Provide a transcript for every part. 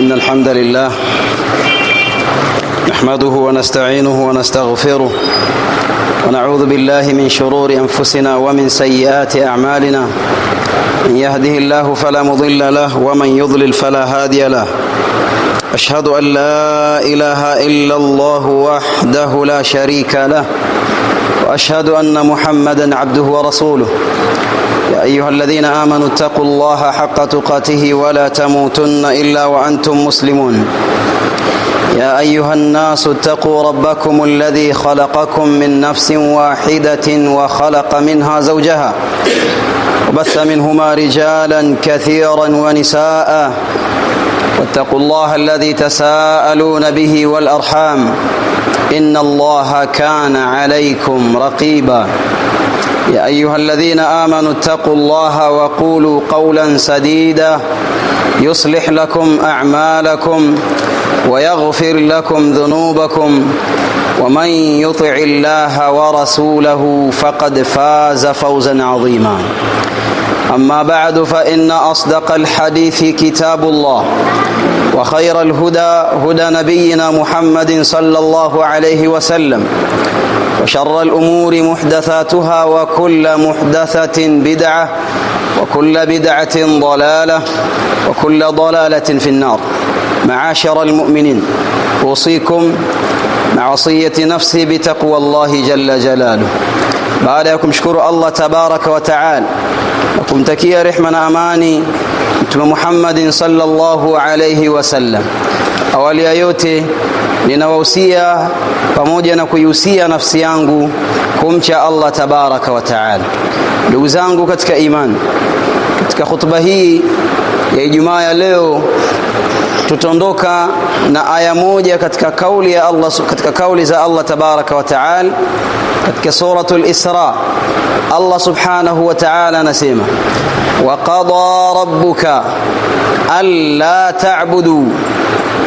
إن الحمد لله نحمده ونستعينه ونستغفره ونعوذ بالله من شرور أنفسنا ومن سيئات أعمالنا، من يهده الله فلا مضل له ومن يضلل فلا هادي له. أشهد أن لا إله إلا الله وحده لا شريك له، وأشهد أن محمدا عبده ورسوله. يا أيها الذين آمنوا اتقوا الله حق تقاته ولا تموتن إلا وأنتم مسلمون. يا أيها الناس اتقوا ربكم الذي خلقكم من نفس واحدة وخلق منها زوجها وبث منهما رجالا كثيرا ونساء، واتقوا الله الذي تساءلون به والأرحام إن الله كان عليكم رقيبا. يا أيها الذين آمنوا اتقوا الله وقولوا قولا سديدا يصلح لكم أعمالكم ويغفر لكم ذنوبكم، ومن يطع الله ورسوله فقد فاز فوزا عظيما. أما بعد، فإن أصدق الحديث كتاب الله، وخير الهدى هدى نبينا محمد صلى الله عليه وسلم، وشر الأمور محدثاتها، وكل محدثة بدعة، وكل بدعة ضلالة، وكل ضلالة في النار. معاشر المؤمنين، أوصيكم مع وصية نفسي بتقوى الله جل جلاله. Baada ya kumshukuru Allah tabaraka wa taala na kumtakia rehma na amani Mtume Muhammadin sallallahu alayhi wasallam, awali ya yote ninawahusia pamoja na kuihusia nafsi yangu kumcha Allah tabaraka wa taala. Ndugu zangu katika imani, katika khutba hii ya Ijumaa ya leo tutaondoka na aya moja katika kauli ya Allah, katika kauli za Allah tabaraka wa taala katika Suratul Isra. Allah subhanahu wa ta'ala anasema: وقضى ربك ألا تعبدوا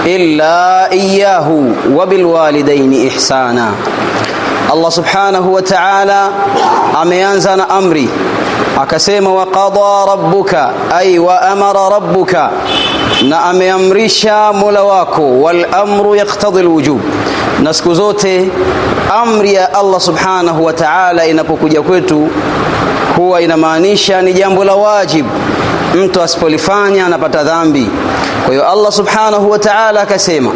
إلا إياه وبالوالدين إحسانا. Allah subhanahu wa ta'ala ameanza na amri akasema: وقضى ربك، أي وأمر ربك, na ameamrisha Mola wako. والأمر يقتضي الوجوب, na siku zote amri ya Allah subhanahu wa ta'ala inapokuja kwetu huwa inamaanisha ni jambo la wajibu, mtu asipolifanya anapata dhambi. Kwa hiyo Allah subhanahu wa ta'ala akasema: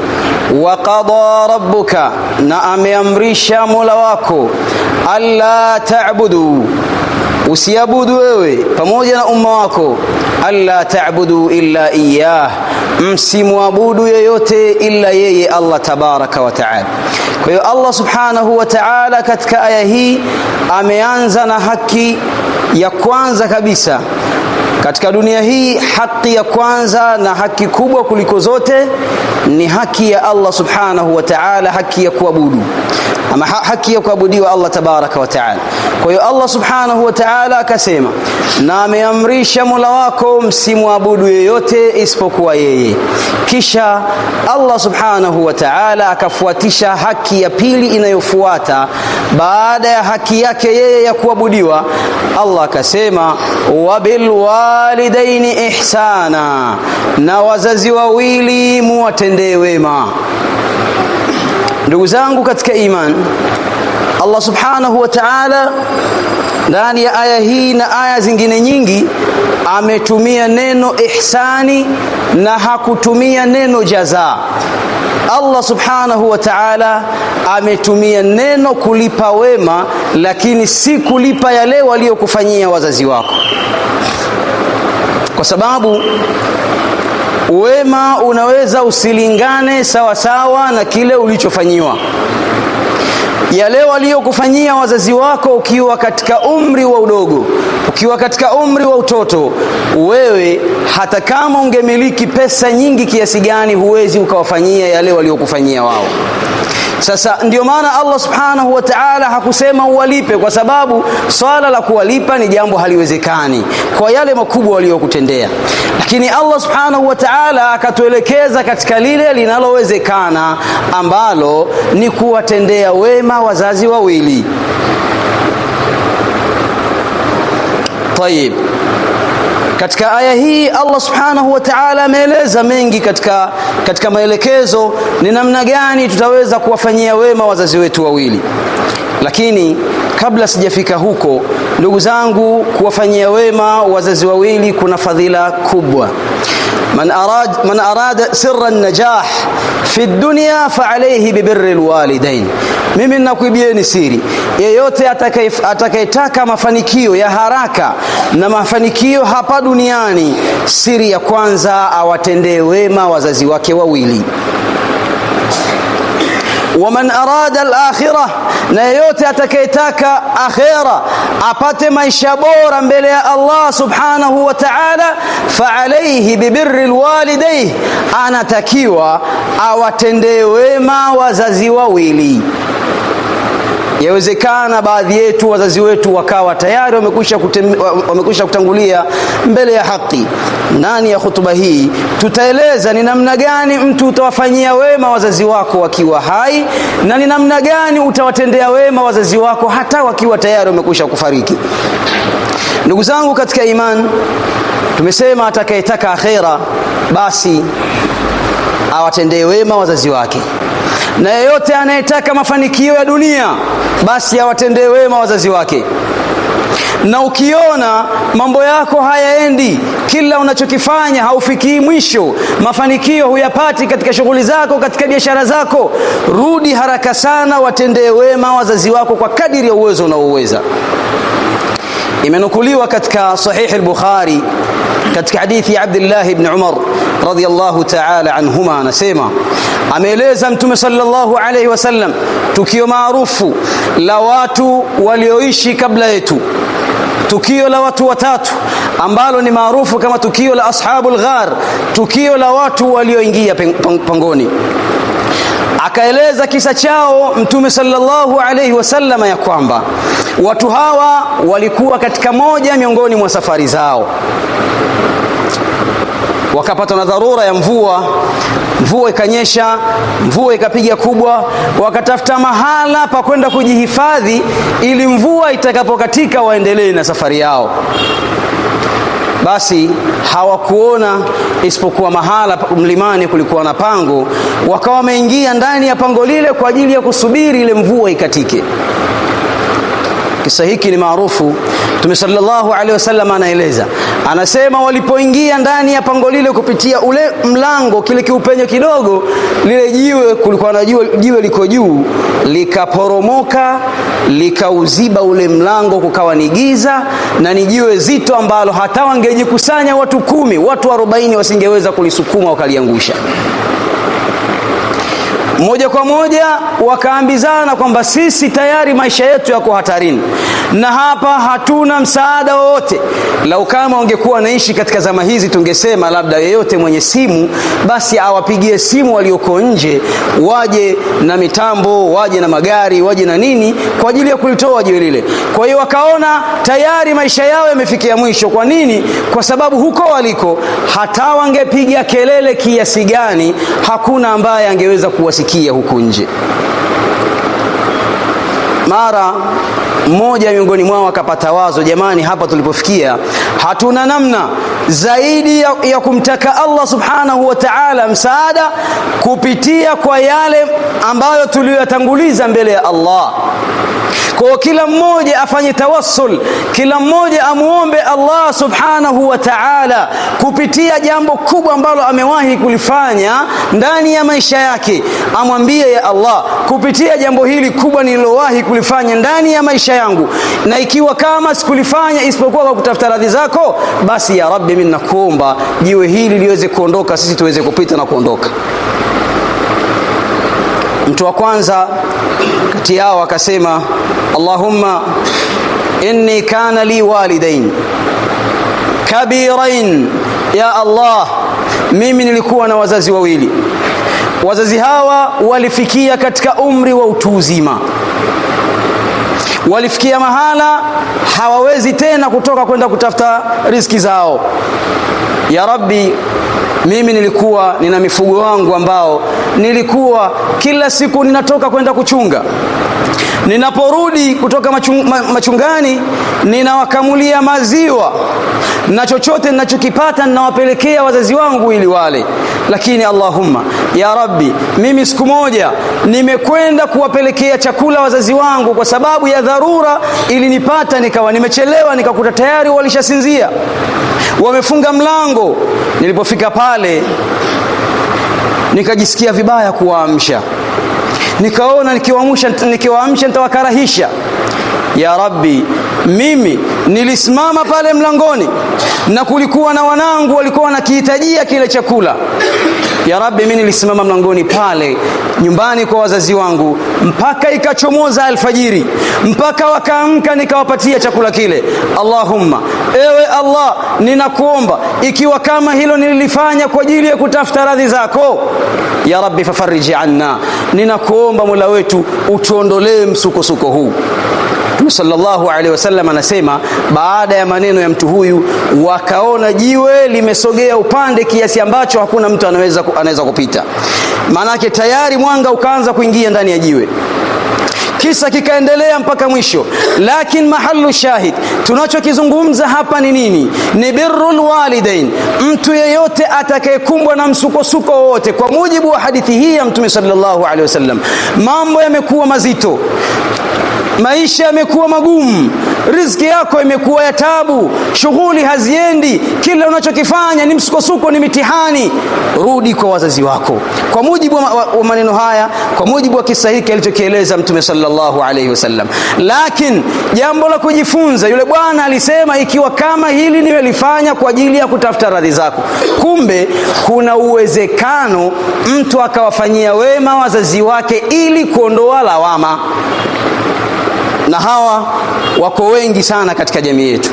وقضى ربك, na ameamrisha Mola wako, ألا تعبدوا, usiabudu wewe pamoja na umma wako, ألا تعبدوا إلا إياه, msimwabudu yeyote illa yeye Allah tabaraka wa taala. Kwa hiyo Allah subhanahu wa taala katika aya hii ameanza na haki ya kwanza kabisa katika dunia hii. Haki ya kwanza na haki kubwa kuliko zote ni haki ya Allah subhanahu wa ta'ala, haki ya kuabudu ama haki ya kuabudiwa Allah tabaraka wa taala. Kwa hiyo Allah subhanahu wa ta'ala akasema, na ameamrisha Mola wako msimwabudu yeyote isipokuwa yeye. Kisha Allah subhanahu wa ta'ala akafuatisha haki ya pili inayofuata baada ya haki yake yeye ya kuabudiwa. Allah akasema: وبالوالدين إحسانا, na wazazi wawili muwatendee wema. Ndugu zangu katika iman, Allah subhanahu wa ta'ala ndani ya aya hii na aya zingine nyingi ametumia neno ihsani na hakutumia neno jaza. Allah subhanahu wa ta'ala ametumia neno kulipa wema, lakini si kulipa yale waliokufanyia wazazi wako, kwa sababu wema unaweza usilingane sawa sawa na kile ulichofanyiwa. Yale waliyokufanyia wazazi wako ukiwa katika umri wa udogo, ukiwa katika umri wa utoto, wewe hata kama ungemiliki pesa nyingi kiasi gani, huwezi ukawafanyia yale waliokufanyia wao. Sasa ndio maana Allah subhanahu wa ta'ala hakusema uwalipe, kwa sababu swala la kuwalipa ni jambo haliwezekani kwa yale makubwa waliyokutendea, lakini Allah subhanahu wa ta'ala akatuelekeza katika lile linalowezekana ambalo ni kuwatendea wema wazazi wawili. طيب. Katika aya hii Allah subhanahu wa ta'ala ameeleza mengi katika maelekezo ni namna gani tutaweza kuwafanyia wema wazazi wetu wawili. Lakini kabla sijafika huko, ndugu zangu, kuwafanyia wema wazazi wawili kuna fadhila kubwa. Man arada sirra najah fi dunya fa alayhi bibirri alwalidain. Mimi ninakuibieni siri, yeyote atakayetaka mafanikio ya haraka na mafanikio hapa duniani, siri ya kwanza awatendee wema wazazi wake wawili. Waman arada al-akhirah, na yeyote atakayetaka akhira apate maisha bora mbele ya Allah subhanahu wa ta'ala, fa alayhi bibirri alwalidayh, anatakiwa awatendee wema wazazi wawili. Yawezekana baadhi yetu wazazi wetu wakawa tayari wamekwisha kutangulia mbele ya haki. Ndani ya hutuba hii tutaeleza ni namna gani mtu utawafanyia wema wazazi wako wakiwa hai, na ni namna gani utawatendea wema wazazi wako hata wakiwa tayari wamekwisha kufariki. Ndugu zangu katika iman, tumesema atakayetaka akhera basi awatendee wema wazazi wake, na yeyote anayetaka mafanikio ya dunia basi awatendee wema wazazi wake. Na ukiona mambo yako hayaendi, kila unachokifanya haufikii mwisho, mafanikio huyapati katika shughuli zako, katika biashara zako, rudi haraka sana, watendee wema wazazi wako kwa kadiri ya uwezo unaouweza. Imenukuliwa katika Sahih al-Bukhari katika hadithi ya Abdullah ibn Umar radhiyallahu ta'ala anhuma, anasema ameeleza Mtume sallallahu alayhi wasallam tukio maarufu la watu walioishi kabla yetu, tukio la watu watatu ambalo ni maarufu kama tukio la ashabul ghar, tukio la watu walioingia pangoni. Akaeleza kisa chao Mtume sallallahu alayhi wasallam ya kwamba watu hawa walikuwa katika moja miongoni mwa safari zao, wakapatwa na dharura ya mvua. Mvua ikanyesha, mvua ikapiga kubwa, wakatafuta mahala pa kwenda kujihifadhi ili mvua itakapokatika waendelee na safari yao. Basi hawakuona isipokuwa mahala mlimani kulikuwa na pango, wakawa wameingia ndani ya pango lile kwa ajili ya kusubiri ile mvua ikatike. Kisa hiki ni maarufu. Mtume sallallahu alaihi wasallam anaeleza, anasema walipoingia ndani ya pango lile kupitia ule mlango, kile kiupenyo kidogo, lile jiwe, kulikuwa na jiwe liko juu, likaporomoka likauziba ule mlango, kukawa ni giza na ni jiwe zito ambalo hata wangejikusanya watu 10, watu 40 wasingeweza kulisukuma wakaliangusha. Moja kwa moja wakaambizana kwamba sisi tayari maisha yetu yako hatarini na hapa hatuna msaada wowote. Lau kama wangekuwa naishi katika zama hizi, tungesema labda yeyote mwenye simu basi awapigie simu walioko nje, waje na mitambo, waje na magari, waje na nini kwa ajili ya kulitoa jiwe lile. Kwa hiyo wakaona tayari maisha yao yamefikia mwisho. Kwa nini? Kwa sababu huko waliko hata wangepiga kelele kiasi gani, hakuna ambaye angeweza kuwasikia huku nje. Mara mmoja miongoni mwao akapata wazo, jamani, hapa tulipofikia hatuna namna zaidi ya kumtaka Allah subhanahu wa ta'ala msaada kupitia kwa yale ambayo tuliyoyatanguliza mbele ya Allah. Kwa kila mmoja afanye tawassul, kila mmoja amuombe Allah subhanahu wa ta'ala kupitia jambo kubwa ambalo amewahi kulifanya ndani ya maisha yake, amwambie ya Allah, kupitia jambo hili kubwa nililowahi kulifanya ndani ya maisha yangu, na ikiwa kama sikulifanya isipokuwa kwa kutafuta radhi zako, basi ya Rabbi, mimi nakuomba jiwe hili liweze kuondoka, sisi tuweze kupita na kuondoka. Mtu wa kwanza kati yao akasema, Allahumma inni kana li walidain kabirain, ya Allah, mimi nilikuwa na wazazi wawili. Wazazi hawa walifikia katika umri wa utu uzima, walifikia mahala hawawezi tena kutoka kwenda kutafuta riziki zao. Ya Rabbi, mimi nilikuwa nina mifugo wangu ambao nilikuwa kila siku ninatoka kwenda kuchunga. Ninaporudi kutoka machungani ninawakamulia maziwa, na chochote ninachokipata ninawapelekea wazazi wangu ili wale. Lakini Allahumma ya Rabbi, mimi siku moja nimekwenda kuwapelekea chakula wazazi wangu kwa sababu ya dharura ilinipata, nikawa nimechelewa, nikakuta tayari walishasinzia, wamefunga mlango. Nilipofika pale nikajisikia vibaya kuwaamsha, nikaona nikiwaamsha nitawakarahisha. Ya Rabbi, mimi nilisimama pale mlangoni na kulikuwa na wanangu walikuwa wanakihitajia kile chakula. Ya Rabbi, mimi nilisimama mlangoni pale nyumbani kwa wazazi wangu mpaka ikachomoza alfajiri, mpaka wakaamka, nikawapatia chakula kile. Allahumma, ewe Allah, ninakuomba ikiwa kama hilo nililifanya kwa ajili ya kutafuta radhi zako, ya Rabbi fafariji anna, ninakuomba Mola wetu utuondolee msukosuko huu. Mtume sallallahu alaihi wasallam anasema baada ya maneno ya mtu huyu, wakaona jiwe limesogea upande kiasi ambacho hakuna mtu anaweza kupita. Maanake tayari mwanga ukaanza kuingia ndani ya jiwe. Kisa kikaendelea mpaka mwisho, lakini mahalu shahid, tunachokizungumza hapa ni nini? Ni birrul walidain. Mtu yeyote atakayekumbwa na msukosuko wowote, kwa mujibu wa hadithi hii ya Mtume sallallahu alaihi wasallam, mambo yamekuwa mazito, maisha yamekuwa magumu, riziki yako imekuwa ya tabu, shughuli haziendi, kila unachokifanya ni msukosuko, ni mitihani. Rudi kwa wazazi wako, kwa mujibu wa maneno haya, kwa mujibu wa kisa hiki alichokieleza Mtume sallallahu alaihi wasallam. Lakini jambo la kujifunza, yule bwana alisema, ikiwa kama hili nimelifanya kwa ajili ya kutafuta radhi zako, kumbe kuna uwezekano mtu akawafanyia wema wazazi wake ili kuondoa lawama, na hawa wako wengi sana katika jamii yetu.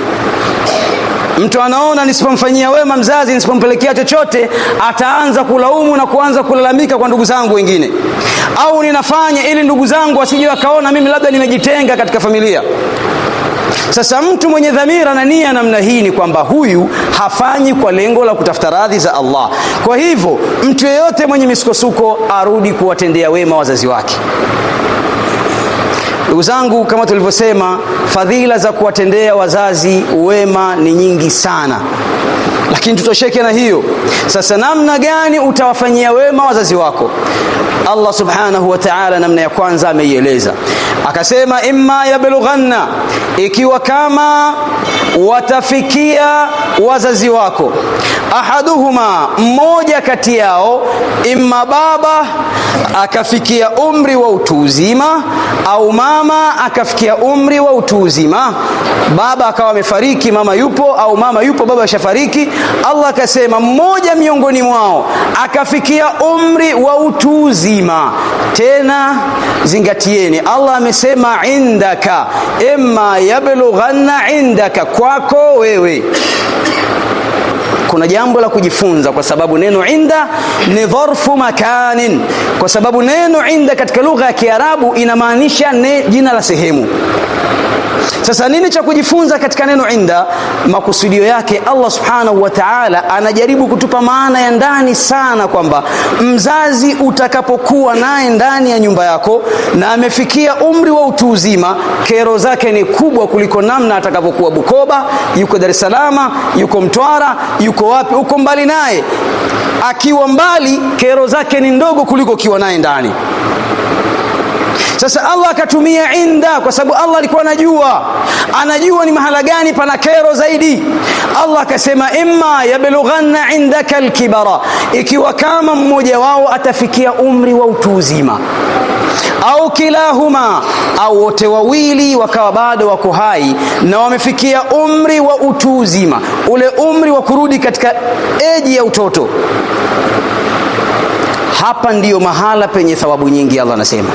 Mtu anaona nisipomfanyia wema mzazi, nisipompelekea chochote, ataanza kulaumu na kuanza kulalamika kwa ndugu zangu wengine, au ninafanya ili ndugu zangu wasije wakaona mimi labda nimejitenga katika familia. Sasa mtu mwenye dhamira na nia namna hii ni kwamba huyu hafanyi kwa lengo la kutafuta radhi za Allah. Kwa hivyo mtu yeyote mwenye misukosuko arudi kuwatendea wema wazazi wake. Ndugu zangu, kama tulivyosema, fadhila za kuwatendea wazazi wema ni nyingi sana, lakini tutosheke na hiyo. Sasa namna gani utawafanyia wema wazazi wako? Allah subhanahu wa ta'ala, namna ya kwanza ameieleza akasema, imma yablughanna, ikiwa kama watafikia wazazi wako, ahaduhuma, mmoja kati yao, imma baba akafikia umri wa utu uzima au mama akafikia umri wa utu uzima, baba akawa amefariki, mama yupo, au mama yupo, baba ashafariki. Allah akasema mmoja miongoni mwao akafikia umri wa utu uzima. Tena zingatieni, Allah amesema indaka, imma yablughanna indaka, kwako wewe. Kuna jambo la kujifunza, kwa sababu neno inda ni dharfu makanin, kwa sababu neno inda katika lugha ya Kiarabu inamaanisha jina la sehemu. Sasa nini cha kujifunza katika neno inda? Makusudio yake Allah subhanahu wa ta'ala anajaribu kutupa maana ya ndani sana, kwamba mzazi utakapokuwa naye ndani ya nyumba yako na amefikia umri wa utu uzima, kero zake ni kubwa kuliko namna atakavyokuwa Bukoba, yuko Dar es Salaam, yuko Mtwara, yuko wapi, uko mbali naye. Akiwa mbali, kero zake ni ndogo kuliko ukiwa naye ndani. Sasa Allah akatumia inda kwa sababu Allah alikuwa anajua ni mahala gani pana kero zaidi. Allah akasema imma yablughanna indaka alkibara, ikiwa kama mmoja wao atafikia umri wa utu uzima, au kilahuma, au wote wawili wakawa bado wako hai na wamefikia umri wa utu uzima, ule umri wa kurudi katika eji ya utoto. Hapa ndiyo mahala penye thawabu nyingi. Allah anasema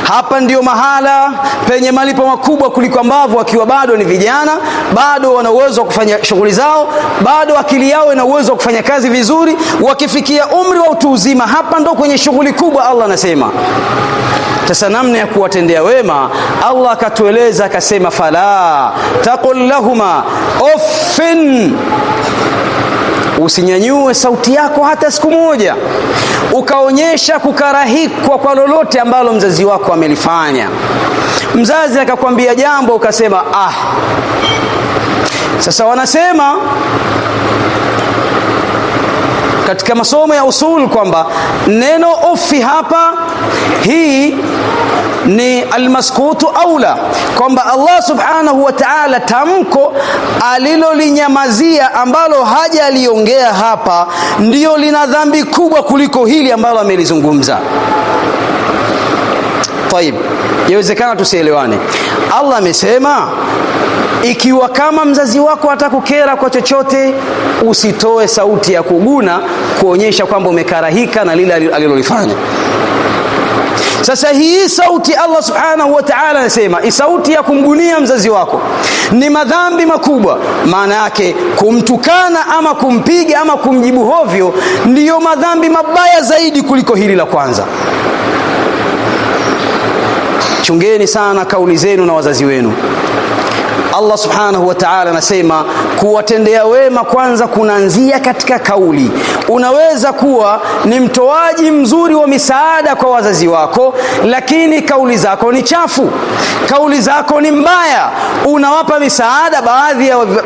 hapa ndiyo mahala penye malipo makubwa kuliko ambavyo wakiwa bado ni vijana, bado wana uwezo wa kufanya shughuli zao, bado akili yao ina uwezo wa kufanya kazi vizuri. Wakifikia umri wa utu uzima, hapa ndo kwenye shughuli kubwa. Allah anasema sasa namna ya kuwatendea wema, Allah akatueleza akasema, fala taqul lahuma uffin, usinyanyue sauti yako hata siku moja ukaonyesha kukarahikwa kwa lolote ambalo mzazi wako amelifanya. Mzazi akakwambia jambo ukasema ah, Sasa wanasema katika masomo ya usul kwamba neno uffi hapa hii ni almaskutu aula, kwamba Allah subhanahu wa ta'ala tamko alilolinyamazia ambalo haja aliongea hapa ndiyo lina dhambi kubwa kuliko hili ambalo amelizungumza. Tayib, yawezekana tusielewane. Allah amesema ikiwa kama mzazi wako atakukera kwa chochote, usitoe sauti ya kuguna kuonyesha kwamba umekarahika na lile alilolifanya. Sasa hii sauti Allah subhanahu wa ta'ala anasema sauti ya kumgunia mzazi wako ni madhambi makubwa. Maana yake kumtukana ama kumpiga ama kumjibu hovyo ndiyo madhambi mabaya zaidi kuliko hili la kwanza. Chungeni sana kauli zenu na wazazi wenu. Allah subhanahu wa ta'ala anasema kuwatendea wema kwanza kunaanzia katika kauli. Unaweza kuwa ni mtoaji mzuri wa misaada kwa wazazi wako, lakini kauli zako ni chafu, kauli zako ni mbaya. Unawapa misaada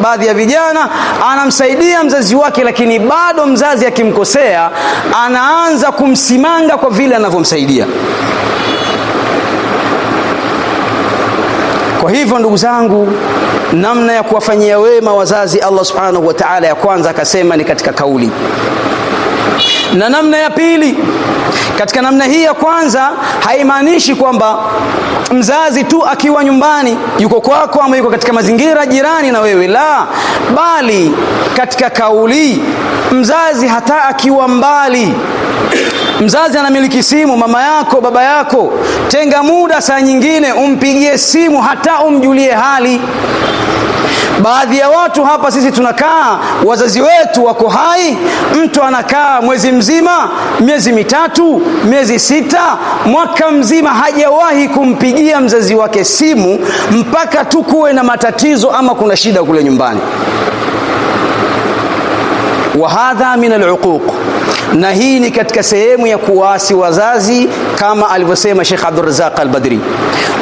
baadhi ya vijana, anamsaidia mzazi wake, lakini bado mzazi akimkosea anaanza kumsimanga kwa vile anavyomsaidia. Kwa hivyo ndugu zangu, namna ya kuwafanyia wema wazazi, Allah subhanahu wa ta'ala, ya kwanza akasema ni katika kauli, na namna ya pili, katika namna hii ya kwanza haimaanishi kwamba mzazi tu akiwa nyumbani yuko kwako ama yuko katika mazingira jirani na wewe, la, bali katika kauli mzazi hata akiwa mbali. Mzazi anamiliki simu, mama yako, baba yako, tenga muda saa nyingine umpigie simu, hata umjulie hali. Baadhi ya watu hapa sisi tunakaa, wazazi wetu wako hai, mtu anakaa mwezi mzima, miezi mitatu, miezi sita, mwaka mzima hajawahi kumpigia mzazi wake simu, mpaka tu kuwe na matatizo ama kuna shida kule nyumbani. Wa hadha min al-uquq, na hii ni katika sehemu ya kuwaasi wazazi, kama alivyosema Sheikh Abdurrazzaq Al-Badri.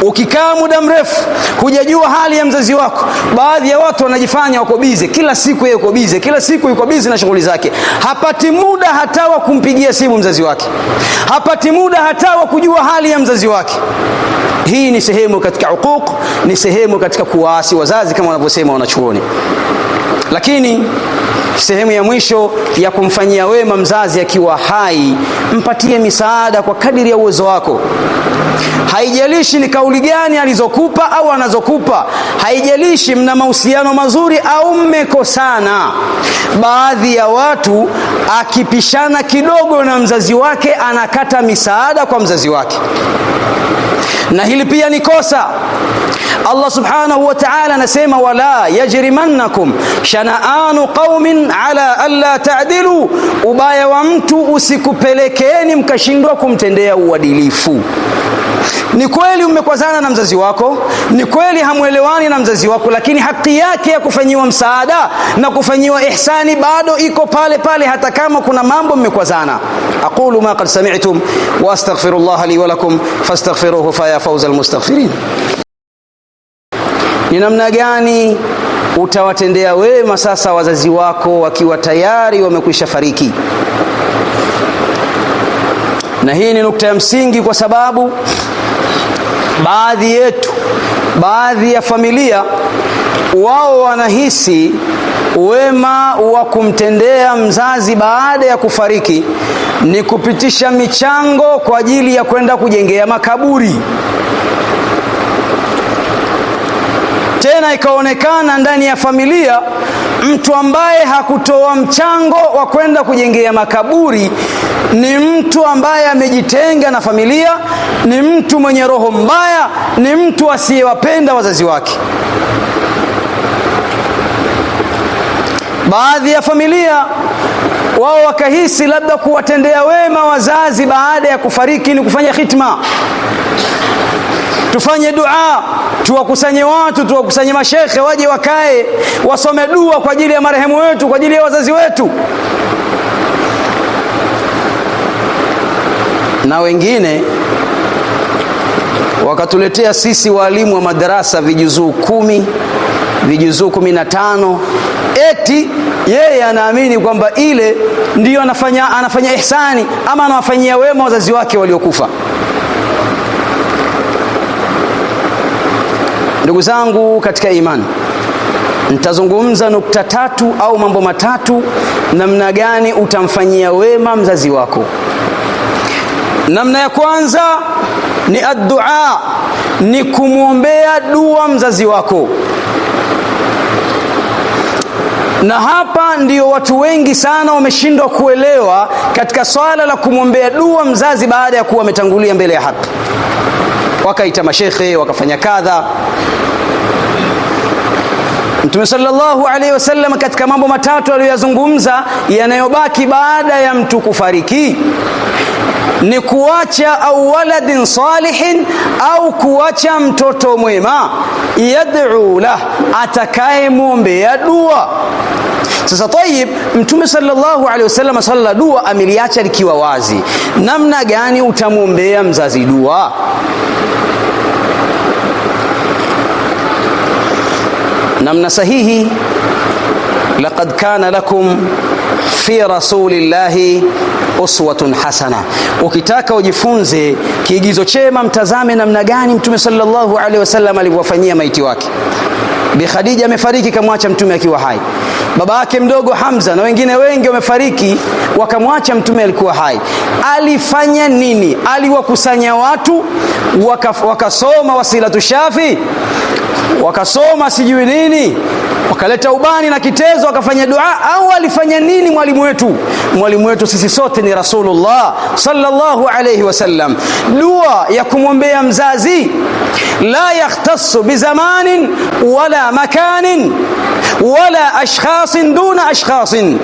Ukikaa muda mrefu hujajua hali ya mzazi wako, baadhi ya watu wanajifanya wako bize kila siku, yeye yuko bize kila siku, yuko bize na shughuli zake, hapati muda hata wa kumpigia simu mzazi wake, hapati muda hata wa kujua hali ya mzazi wake. Hii ni sehemu katika uquq, ni sehemu katika kuwaasi wazazi kama wanavyosema wanachuoni. Lakini sehemu ya mwisho ya kumfanyia wema mzazi akiwa hai, mpatie misaada kwa kadiri ya uwezo wako. Haijalishi ni kauli gani alizokupa au anazokupa, haijalishi mna mahusiano mazuri au mmekosana. Baadhi ya watu akipishana kidogo na mzazi wake anakata misaada kwa mzazi wake, na hili pia ni kosa. Allah subhanahu wa ta'ala anasema, wala yajrimannakum shana'anu qaumin ala alla ta'dilu, ubaya wa mtu usikupelekeeni mkashindwa kumtendea uadilifu. Ni kweli umekwazana na mzazi wako, ni kweli hamwelewani na mzazi wako, lakini haki yake ya kufanyiwa msaada na kufanyiwa ihsani bado iko pale pale, hata kama kuna mambo mmekwazana. Aqulu ma qad sami'tum wa astaghfirullaha li wa lakum fastaghfiruhu fa ya fawzal mustaghfirin. Ni namna gani utawatendea wema sasa wazazi wako wakiwa tayari wamekwisha fariki? Na hii ni nukta ya msingi, kwa sababu baadhi yetu, baadhi ya familia wao wanahisi wema wa kumtendea mzazi baada ya kufariki ni kupitisha michango kwa ajili ya kwenda kujengea makaburi. Tena ikaonekana ndani ya familia mtu ambaye hakutoa mchango wa kwenda kujengea makaburi ni mtu ambaye amejitenga na familia, ni mtu mwenye roho mbaya, ni mtu asiyewapenda wazazi wake. Baadhi ya familia wao wakahisi labda kuwatendea wema wazazi baada ya kufariki ni kufanya khitma, tufanye dua, tuwakusanye watu, tuwakusanye mashekhe waje wakae wasome dua kwa ajili ya marehemu wetu, kwa ajili ya wazazi wetu. Na wengine wakatuletea sisi walimu wa madarasa vijuzuu 10, vijuzuu 15, eti yeye anaamini kwamba ile ndiyo anafanya ihsani ama anawafanyia wema wazazi wake waliokufa. Ndugu zangu katika imani, nitazungumza nukta tatu au mambo matatu, namna gani utamfanyia wema mzazi wako. Namna ya kwanza ni addua, ni kumwombea dua mzazi wako. Na hapa ndio watu wengi sana wameshindwa kuelewa katika swala la kumwombea dua mzazi baada ya kuwa ametangulia mbele ya haki, wakaita mashekhe, wakafanya kadha. Mtume sallallahu alaihi wasallam katika mambo matatu aliyoyazungumza yanayobaki baada ya mtu kufariki ni kuacha au waladin salihin, au kuacha mtoto mwema, yad'u lah, atakayemwombea dua. Sasa tayib, Mtume sallallahu alaihi wasallam swala la dua ameliacha likiwa wazi. Namna gani utamwombea mzazi dua? Namna sahihi, laqad kana lakum fi rasulillahi uswatun hasana. Ukitaka ujifunze kiigizo chema, mtazame namna gani Mtume sallallahu alaihi wasallam alivyowafanyia maiti wake. Bi Khadija amefariki, kamwacha Mtume akiwa hai. Baba yake mdogo Hamza na wengine wengi wamefariki, wakamwacha Mtume alikuwa hai. Alifanya nini? Aliwakusanya watu wakasoma wasilatu shafi, wakasoma sijui nini, wakaleta ubani na kitezo, wakafanya dua. Au alifanya nini mwalimu wetu? Mwalimu wetu sisi sote ni Rasulullah sallallahu alayhi wasallam. Dua ya kumwombea mzazi la yakhtassu bizamanin wala makanin wala ashkhasin duna ashkhasin.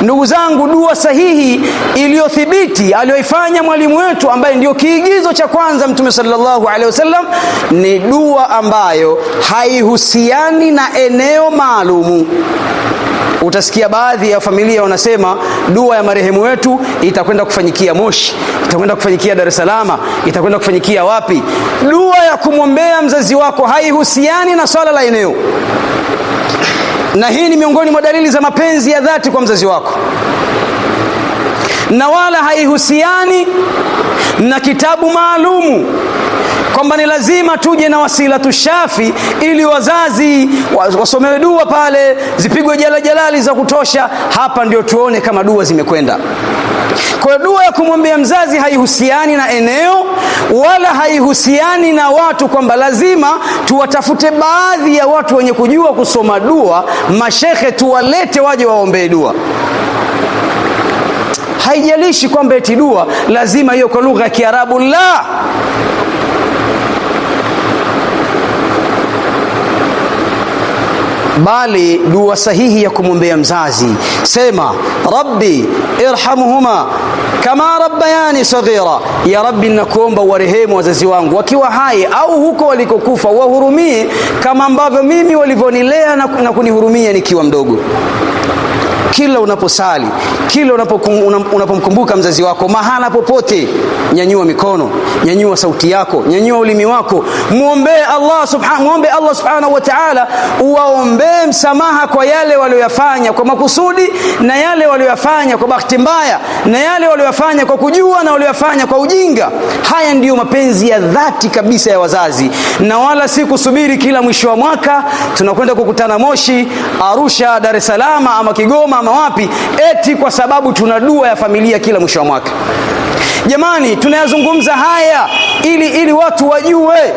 Ndugu zangu, dua sahihi iliyothibiti aliyoifanya mwalimu wetu ambaye ndio kiigizo cha kwanza Mtume sallallahu alaihi wasallam ni dua ambayo haihusiani na eneo maalumu. Utasikia baadhi ya familia wanasema dua ya marehemu wetu itakwenda kufanyikia Moshi, itakwenda kufanyikia Dar es Salaam, itakwenda kufanyikia wapi. Dua ya kumwombea mzazi wako haihusiani na swala la eneo, na hii ni miongoni mwa dalili za mapenzi ya dhati kwa mzazi wako, na wala haihusiani na kitabu maalumu kwamba ni lazima tuje na wasilatu shafi ili wazazi wasomewe dua pale, zipigwe jala jalali za kutosha. Hapa ndio tuone kama dua zimekwenda. Kwa hiyo dua ya kumwombea mzazi haihusiani na eneo wala haihusiani na watu, kwamba lazima tuwatafute baadhi ya watu wenye kujua kusoma dua, mashekhe tuwalete waje waombee dua. Haijalishi kwamba eti dua lazima hiyo kwa lugha ya Kiarabu, la. Bali dua sahihi ya kumwombea mzazi, sema rabbi irhamhuma kama rabbayani saghira, ya Rabbi, nakuomba warehemu wazazi wangu wakiwa hai au huko walikokufa, wahurumie kama ambavyo mimi walivyonilea na kunihurumia nikiwa mdogo. Kila unaposali, kila unapomkumbuka mzazi wako mahala popote, nyanyua mikono, nyanyua sauti yako, nyanyua ulimi wako, muombe Allah subhanahu, muombe Allah subhanahu wa ta'ala, uwaombee msamaha kwa yale walioyafanya kwa makusudi na yale walioyafanya kwa bahati mbaya na yale walioyafanya kwa kujua na walioyafanya kwa ujinga. Haya ndiyo mapenzi ya dhati kabisa ya wazazi, na wala si kusubiri kila mwisho wa mwaka tunakwenda kukutana Moshi, Arusha, Dar es Salaam ama Kigoma ama wapi, eti kwa sababu tuna dua ya familia kila mwisho wa mwaka. Jamani, tunayazungumza haya ili watu wajue.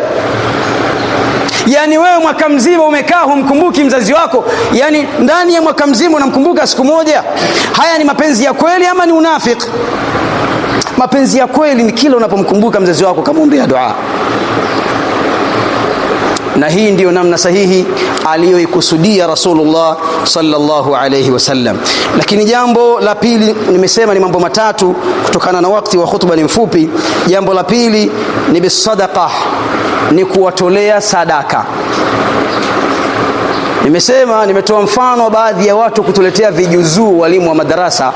Yani wewe mwaka mzima umekaa humkumbuki mzazi wako, yani ndani ya mwaka mzima unamkumbuka siku moja. Haya ni mapenzi ya kweli ama ni unafiki? Mapenzi ya kweli ni kila unapomkumbuka mzazi wako kamwombea dua. Na hii ndiyo namna sahihi aliyoikusudia Rasulullah sallallahu alayhi wasallam. Lakini jambo la pili, nimesema ni mambo matatu kutokana na wakati wa khutba ni mfupi. Jambo la pili ni bisadaqa, ni kuwatolea sadaka. Nimesema, nimetoa mfano wa baadhi ya watu kutuletea vijuzuu walimu wa madarasa,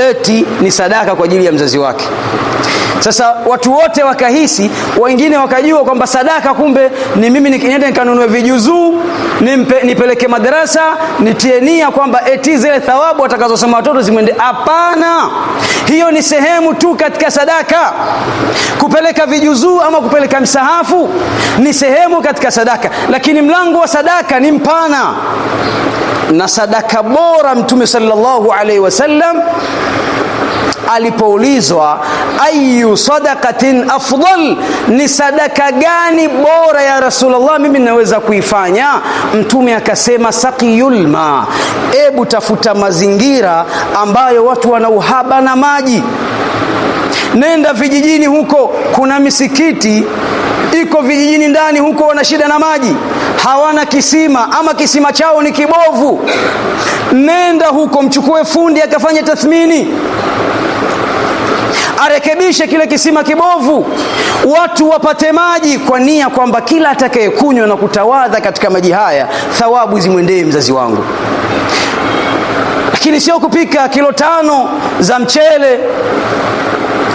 eti ni sadaka kwa ajili ya mzazi wake. Sasa watu wote wakahisi, wengine wakajua kwamba sadaka kumbe ni mimi niende nikanunue vijuzuu nipeleke madarasa nitie nia kwamba eti zile thawabu watakazosoma watoto zimwende. Hapana, hiyo ni sehemu tu katika sadaka. Kupeleka vijuzuu ama kupeleka msahafu ni sehemu katika sadaka, lakini mlango wa sadaka ni mpana. Na sadaka bora Mtume sallallahu alaihi wasallam alipoulizwa ayu sadaqatin afdal, ni sadaka gani bora ya Rasulullah mimi naweza kuifanya? Mtume akasema saqiyul ma, ebu tafuta mazingira ambayo watu wana uhaba na maji. Nenda vijijini huko, kuna misikiti iko vijijini ndani huko, wana shida na maji, hawana kisima ama kisima chao ni kibovu. Nenda huko, mchukue fundi akafanye tathmini, arekebishe kile kisima kibovu, watu wapate maji, kwa nia kwamba kila atakayekunywa na kutawadha katika maji haya thawabu zimwendee mzazi wangu. Lakini sio kupika kilo 5 za mchele,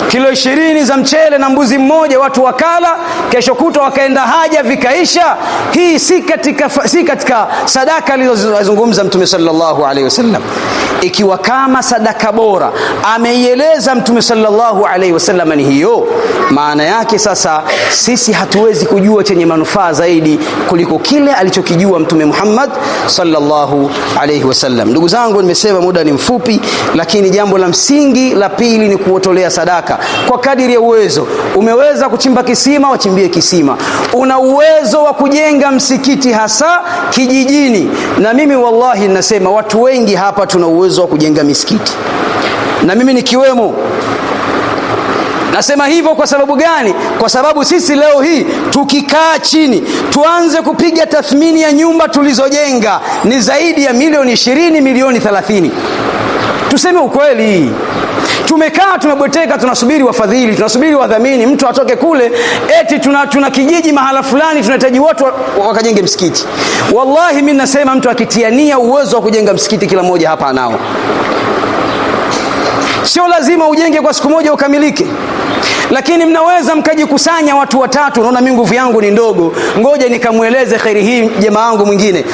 kilo 20 za mchele na mbuzi mmoja, watu wakala, kesho kutwa wakaenda haja vikaisha. Hii si katika sadaka alizozungumza Mtume sallallahu alaihi wasallam. Ikiwa kama sadaka bora ameieleza Mtume sallallahu alaihi wasallam ni hiyo, maana yake sasa sisi hatuwezi kujua chenye manufaa zaidi kuliko kile alichokijua Mtume Muhammad sallallahu alaihi wasallam. Ndugu zangu, nimesema muda ni mfupi, lakini jambo la msingi la pili ni kuotolea sadaka kwa kadiri ya uwezo. Umeweza kuchimba kisima, wachimbie kisima. Una uwezo wa kujenga msikiti hasa kijijini, na mimi wallahi nasema watu wengi hapa tuna uwezo wa kujenga misikiti, na mimi nikiwemo. Nasema hivyo kwa sababu gani? Kwa sababu sisi leo hii tukikaa chini tuanze kupiga tathmini ya nyumba tulizojenga ni zaidi ya milioni 20, milioni 30. Tuseme ukweli. Tumekaa tumebweteka, tunasubiri wafadhili, tunasubiri wadhamini, mtu atoke kule eti tuna kijiji mahala fulani tunahitaji watu wakajenge msikiti. Wallahi mimi nasema mtu akitiania uwezo wa kujenga msikiti kila mmoja hapa anao. Sio lazima ujenge kwa siku moja ukamilike, lakini mnaweza mkajikusanya watu watatu. Unaona mimi nguvu yangu ni ndogo, ngoja nikamweleze khairi hii jamaa wangu mwingine.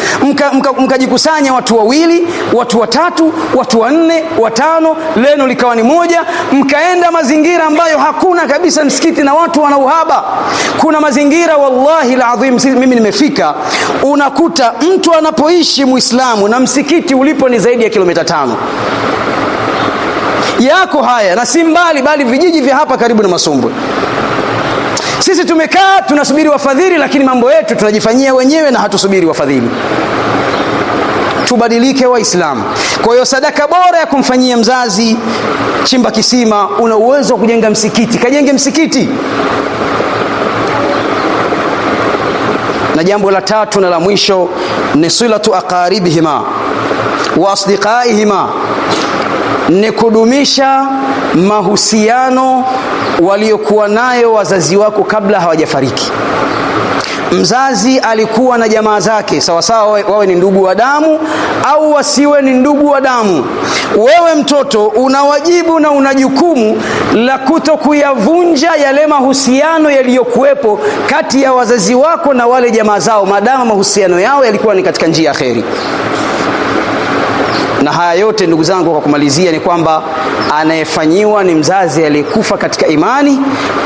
Mkajikusanya watu wawili, watu watatu, watu wanne, watano, leno likawa ni moja, mkaenda mazingira ambayo hakuna kabisa msikiti na watu wana uhaba. Kuna mazingira wallahi alazim, mimi nimefika, unakuta mtu anapoishi Muislamu na msikiti ulipo ni zaidi ya kilomita 5. Yako haya na si mbali, bali vijiji vya hapa karibu na Masumbwe. Sisi tumekaa tunasubiri wafadhili, lakini mambo yetu tunajifanyia wenyewe na hatusubiri wafadhili. Tubadilike Waislamu. Kwa hiyo sadaka bora ya kumfanyia mzazi, chimba kisima. Una uwezo wa kujenga msikiti, kajenge msikiti. Na jambo la tatu na la mwisho ni silatu aqaribihima wa asdiqaihima, ni kudumisha mahusiano waliokuwa nayo wazazi wako kabla hawajafariki. Mzazi alikuwa na jamaa zake, sawa sawa wawe ni ndugu wa damu au wasiwe ni ndugu wa damu. Wewe mtoto una wajibu na una jukumu la kutokuyavunja yale mahusiano yaliyokuwepo kati ya wazazi wako na wale jamaa zao, maadamu mahusiano yao yalikuwa ni katika njia ya kheri. Na haya yote ndugu zangu, kwa kumalizia ni kwamba anayefanyiwa ni mzazi aliyekufa katika imani,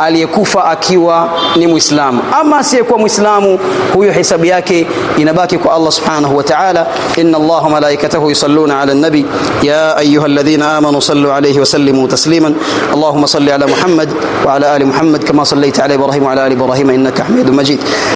aliyekufa akiwa ni Muislamu. Ama asiyekuwa Muislamu, huyo hesabu yake inabaki kwa Allah subhanahu wa ta'ala. Inna Allaha malaikatahu yusalluna ala nabi ya ayyuhalladhina amanu sallu alayhi wa sallimu tasliman. Allahumma salli ala Muhammad wa ala ali Muhammad kama sallaita ala Ibrahim wa ala ali Ibrahim innaka Hamidum Majid.